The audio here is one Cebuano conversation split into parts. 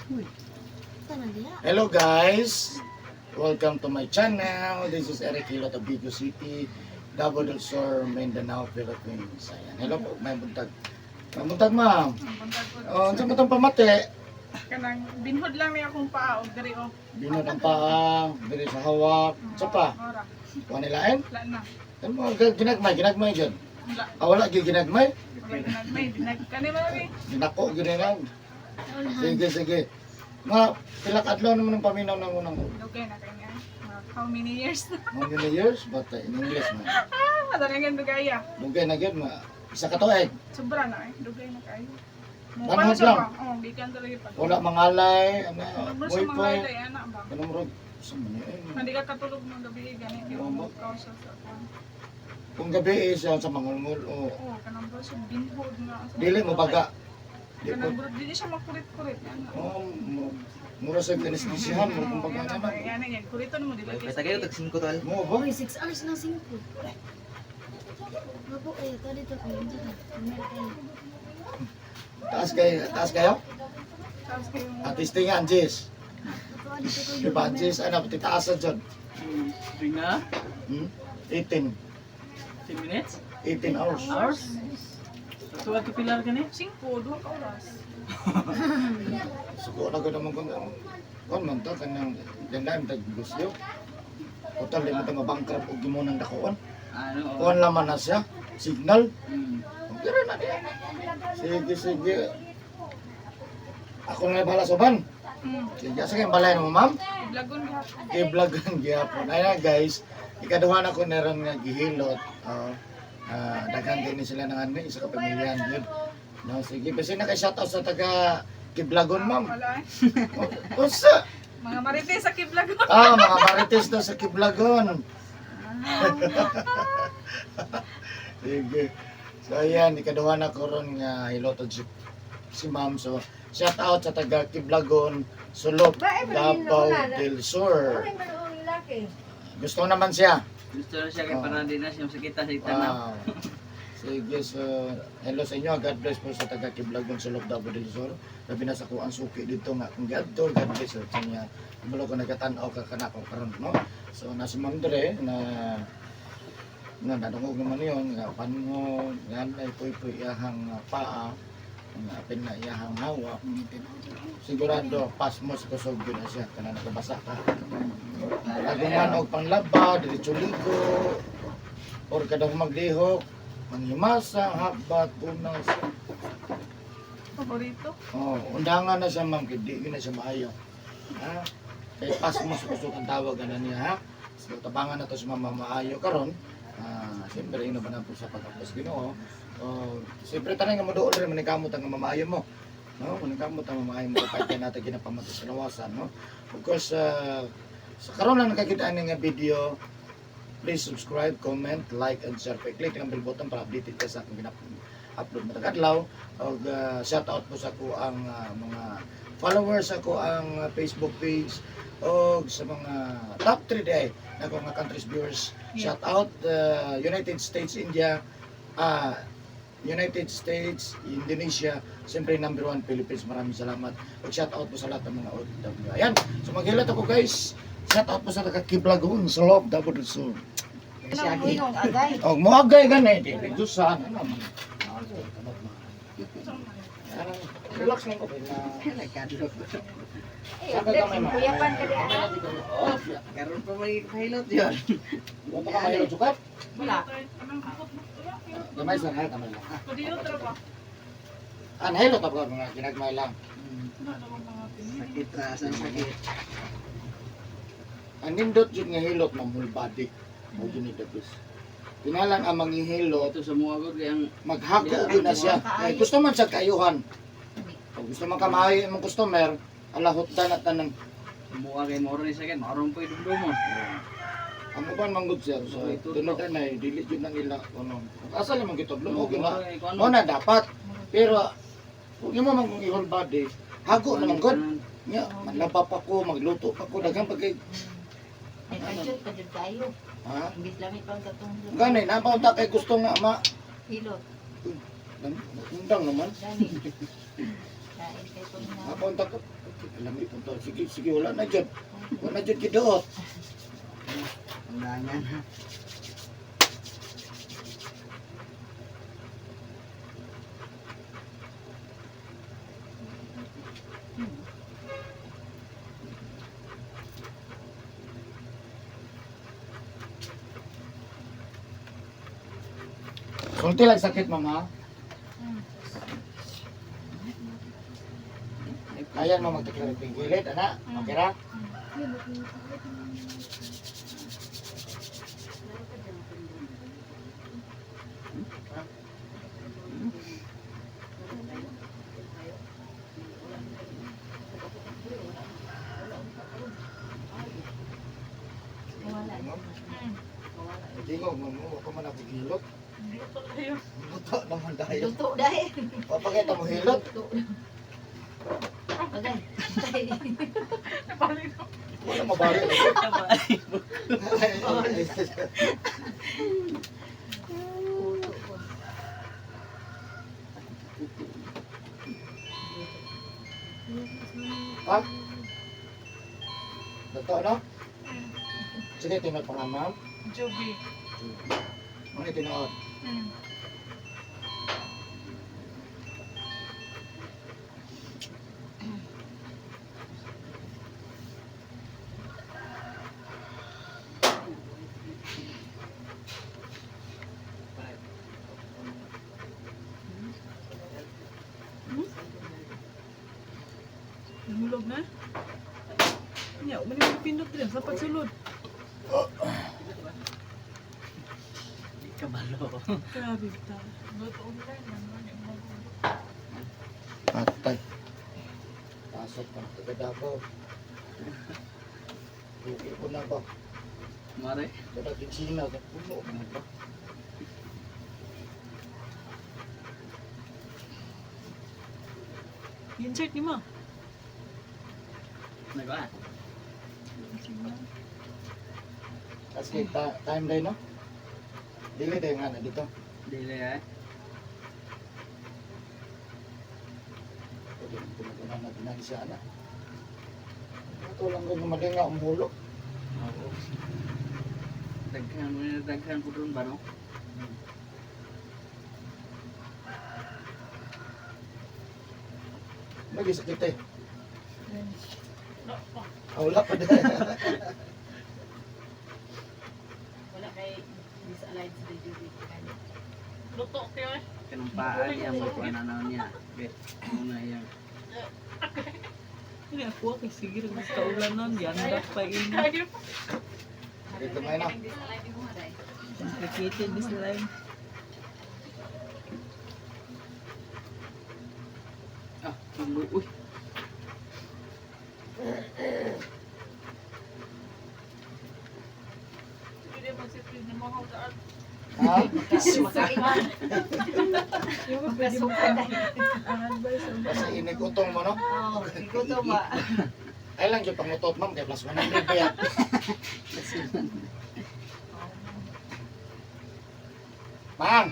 Saan diha? Hello guys! Welcome to my channel. This is Eric Hilot of Baguio City, Davao del Sur, Mindanao, Philippines. Ayan. Hello po, may buntag. May buntag, ma'am. Buntag po. Oh, unsa mo tong pamati? Kanang binhod lang niya akong paa og diri oh. Binod ang paa, diri sa hawak. Unsa pa? Ora. Kuha nilain? Wala na. Ano mo ginagmay, ginagmay jud. Wala. Ah, wala gyud ginagmay. Wala ginagmay. Dinag kani man ni. Ginako gyud na. Sige, sige. Mga pila ka adlaw naman ang paminaw na mo nang Dugay na kay niya. Mga how many years na? how many years? But in English man. Ah, madalangan dugay ah. Dugay na gyud ma. Isa ka tuig. Sobra na eh. Dugay na kayo. Mo Banhod pa siya lang. ba? Oh, gikan talaga pa. Wala mangalay, ano, Mura boy sa mga pa. lalay ana ba? Kanang murag sa man eh. Hindi ka katulog ng gabi eh, gani kay Oo. mo ka siya sa kuan. Kung gabi eh siya sa mangulngul o Oh, kanang bro siya binhod nga. dili mo baga. Di po. Kanang bro dili siya makurit-kurit ana. Oh, mura sa kinestesihan mo kung baga Ana na. ba? Yan yan kuriton mo dili Basta kayo, tag 5 tol. Mo ba? Uy, 6 hours na 5. Mabo kayo, to dito kayo. Diyan ka. Tumira kayo. Taas kayo, taas kayo. Tapos kayo At testingan, Jis. Ito dito kayo. Di ba, Jis? Ano, pati taasan dyan. Bring na? Hmm? 18. 10 minutes? 18 hours. Hours? Tuwa ka pilar ka ni? 5, duha ka oras. Suko na ko naman kung man to, kanang dandaim tag negosyo. Total, di mo ito mabankrupt og gimo ng dakuan. Ano? Oh. Kuan laman na siya. Signal. Okay na niya. Sige, sige. Ako na bahala sa ban. Sige, sige, balay mo, ma'am. Iblagon gihapon. I-vlog ang gihapon. Ayan guys, ikaduha na ko meron nga gihilot. Oh, daghan din ni sila ng ano, isa ka pamilya yun. No, sige, basta na kay shout out sa taga Kiblagon, ma'am. Wala eh. Oh, unsa? Mga marites sa Kiblagon. Ah, mga marites daw sa Kiblagon. Sige. So ayan, ikaduha na ko ron nga hiloto si ma'am. So shout out sa taga Kiblagon, Sulop, Davao del Sur. Gusto naman siya. Gusto na siya kay para di na siya sakita sa itanaw. Wow. Sige, so hello sa inyo. God bless po sa taga Kiblagon, Sulop, Davao del Sur. Labi na sa kuang suki dito nga kung giadto, God bless sa inyo. Kabalo ko nagatan-aw ka kanako karon, no? So nasa Ma'am Dre na na nadungog naman yun nga pango nga nay puy-puy iyahang paa nga apin na iyahang hawa, sigurado pasmo sa kusog yun na siya kana nakabasa ka. Aguman og panglaba, diretso ligo or kadang maglihok, manghimasa, habat, punas. Paborito. Oh, undangan na siya, ma'am, kay di yun na siya maayo, ha, kay pasmo sa kusog ang tawag ana niya, ha. So tabangan na to si mama maayo karon. Ah, siyempre ino ba na po sa pagkapos Ginoo. Oh, siyempre tanan nga moduol rin manikamot ang mamaayo mo, no, manikamot ang mamaayo mo kapag kay natin ginapamatay sa lawasan, no. Of course, sa karon lang nakakita ani nga video, please subscribe, comment, like and share. Click lang bell button para updated ka sa akong gina-upload mo adlaw. Og shout out po sa ako ang mga followers ako ang Facebook page og sa mga top 3 day nako nga countries viewers. Shout out United States, India, United States, Indonesia, siyempre number 1 Philippines. Maraming salamat. Ug shout out po sa lahat ng mga OFW. Ayan, so maghilot ako, guys. Shout out po sa taga Kiblagon sa Loob, Davao del Sur. Agay. Og moagay gani dili dusan ano man. Ano, relax lang ko na. Nagkadlok. Saka gamay ma. Kuyapan ka diha. Oh, Karon pa may kahilot yun. wala ka mahilot sukat. Wala. Anong bukot mo? Wala. Gamay sa ha, gamay lang. Pwede tra ba? Ah, nahilot ako mga ginagmay lang. Wala namang mga pinili. Sakit ra, sa sakit. Ang nindot jud nga hilot, ma'am, whole body. Mo jud ni the best. Tinalang ang manghihilot, Ito sa mga gud kay ang maghako gyud na siya. Eh, gusto man sa kayuhan. Kung gusto man ka maayo imong customer, alahot dan at tanan. sa mga kay moro ni sakit, maron po idumdumon. Ang uban manggod sir, so tunod na eh, dili jud nang ila kuno. Asa lang man gitudlo mo gina. Mo na dapat. Pero kung imo man kung i-whole body, hago naman gud. Nya, manlaba pa ko, magluto pa ko, daghang pag Ay, kadyot, kadyot kayo. Ha? Imbis lamit pang katong Gani, napaunta kay gusto nga ma hilot. Undang naman. Gani. Kain kay pag na. Napaunta ko. Lami po to. Sige, sige, wala na dyan. Wala na dyan kidoot. Tandaan yan ha. Sulti lang sakit, mama. Ayan mo magtaklar ng gilid, ana. Okay ra? Wala. Mm. Tingog mo mo, ako man ako gilot. Luto kayo. Luto naman tayo. Luto dahil. Papakita mo hilot. Luto. Agay. Nabalik ko. Wala mabari. Luto ko. Ha? Luto, no? Sige, tinod pa nga, ma'am. Joby. Ano yung tinuod? Mm. Nahulog na? Nya, man yung pindot rin sa pagsulod. Di kabalo. Grabe ta. Luto online man man yung magulo. Patay. Pasok pa. Taga Davao. Buki ko na ba? Mare. Taga Kinsina. Puno ko na ba? Insert ni mo. Nagawa. Kasi time day, no? Dili tayo nga na dito. Dili eh. Pwede nang pinaguna natin na siya, anak. Ito lang ko gumaling nga umulo. Oo. Daghan mo na daghan po doon ba no? Magisakit eh. Ah, wala pa din. Wala kay disalign sa Joby. Luto kayo eh. Kanang paa niya mo kuan na niya. Bet. Muna yang. Hindi ako kay sige rin mas kaulanan yan dak pa in. Kayo. Dito may na. Disalign mo dai. Complicated this life. Ah, tuloy. Uy. Hindi mo si Prince mo ako sa Ha? Magkasuka dai. Basta inig-utong mo, no? Oh, iguto ba? Ay lang yung pangutot, ma'am. Kaya plus 100 pa yan. Ma'am!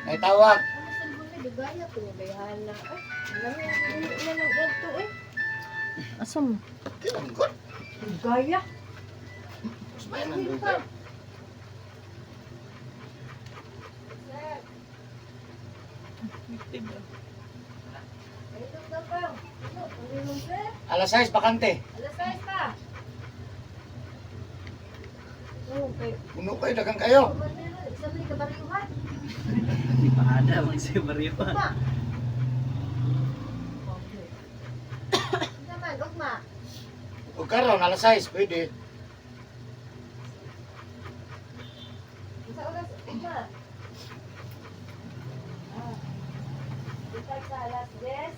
May tawag. Ano sa buwan na dugaya to bayhala. Ay, lami ang ina ng adto eh. Asa mo? Di lang good. Dugaya. Mas may nandun tayo. Victim. Ay, ito pa. Ano, ano sir? Alas 6, bakante. Alas 6 pa. Oh, kay Puno kayo, dagang kayo. Isa man ka bariyuhan. Di pa ada man si Mario. Ugma. Naman, ugma. O karon, alas 6, pwede. Sa oras, ugma. Ah. Bitag sa alas 10.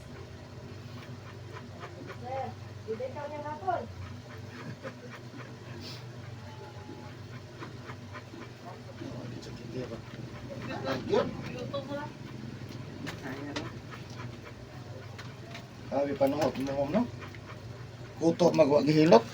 Sir, bibig ka niya hapon. Oh, di sa kiti ba? Yun. Luto mo lang. Kaya ro. Sabi panuot mo, ma'am, no? Kuto magwa gihilot.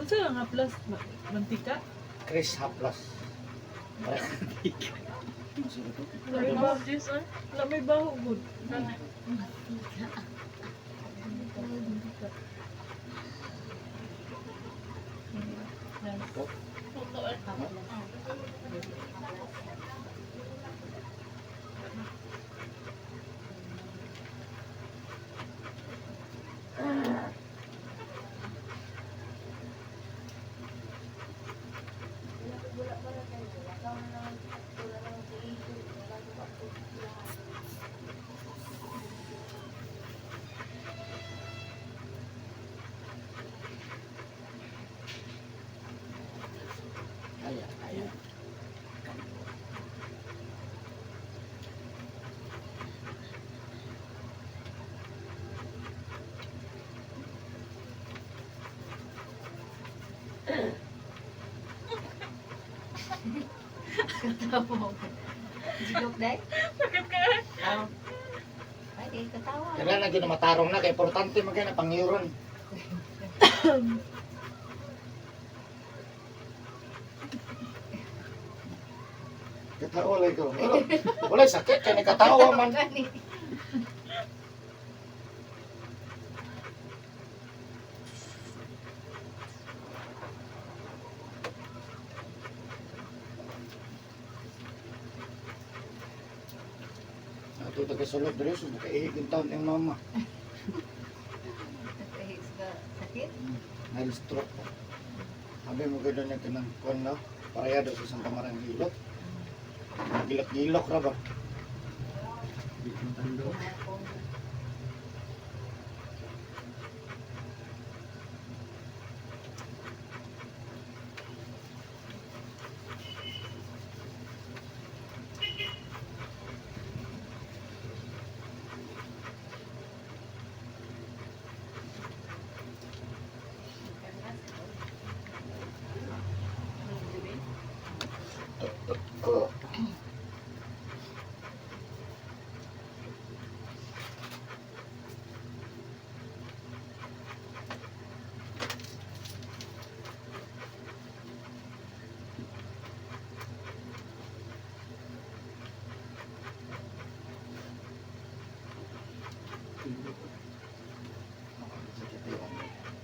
Unsa lang haplas? Mantika? Chris Haplas. Wala may baho. Wala may baho gud. Kaya, kaya. Katawa. Jigok day? Sakit ka. Ay, di katawa. Kailangan na matarong na kay importante man kay na pangyuron. Katawa lang ko. Pero wala sakit kay nakatawa man. Gani. Ato taga sulod diri so nakaihig yung taon yung mama. Nagkahis ka. Sakit? Nahil stroke pa. Sabi mo gano'n niya kanang kuan no? Pareha daw sa Santa Maria ng Hilot. Gilok-gilok ra ba? Di kong tando.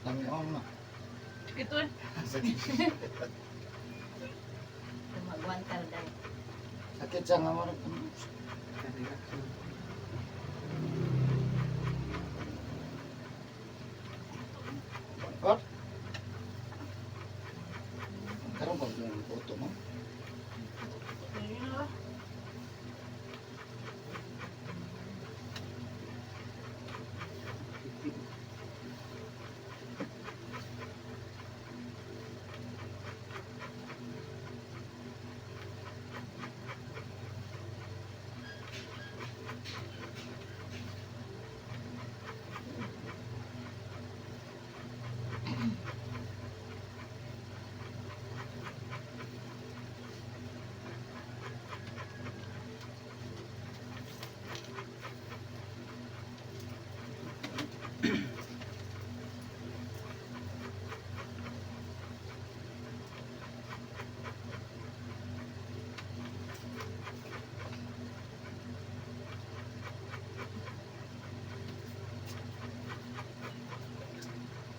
Dami on na. Ito eh. Sakit. Magwantal day. Sakit siya nga mo. Reaction. Bangkot. Karon pa yung boto mo. Ayun na.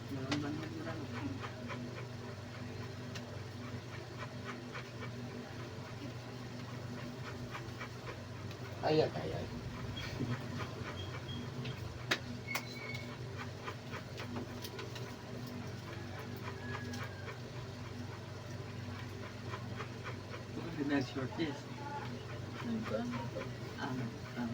Meron ba naman meron? Ay, ay, ay. That's short yes. Ay, kuan. Ah, ah.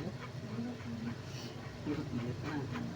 Mulot na.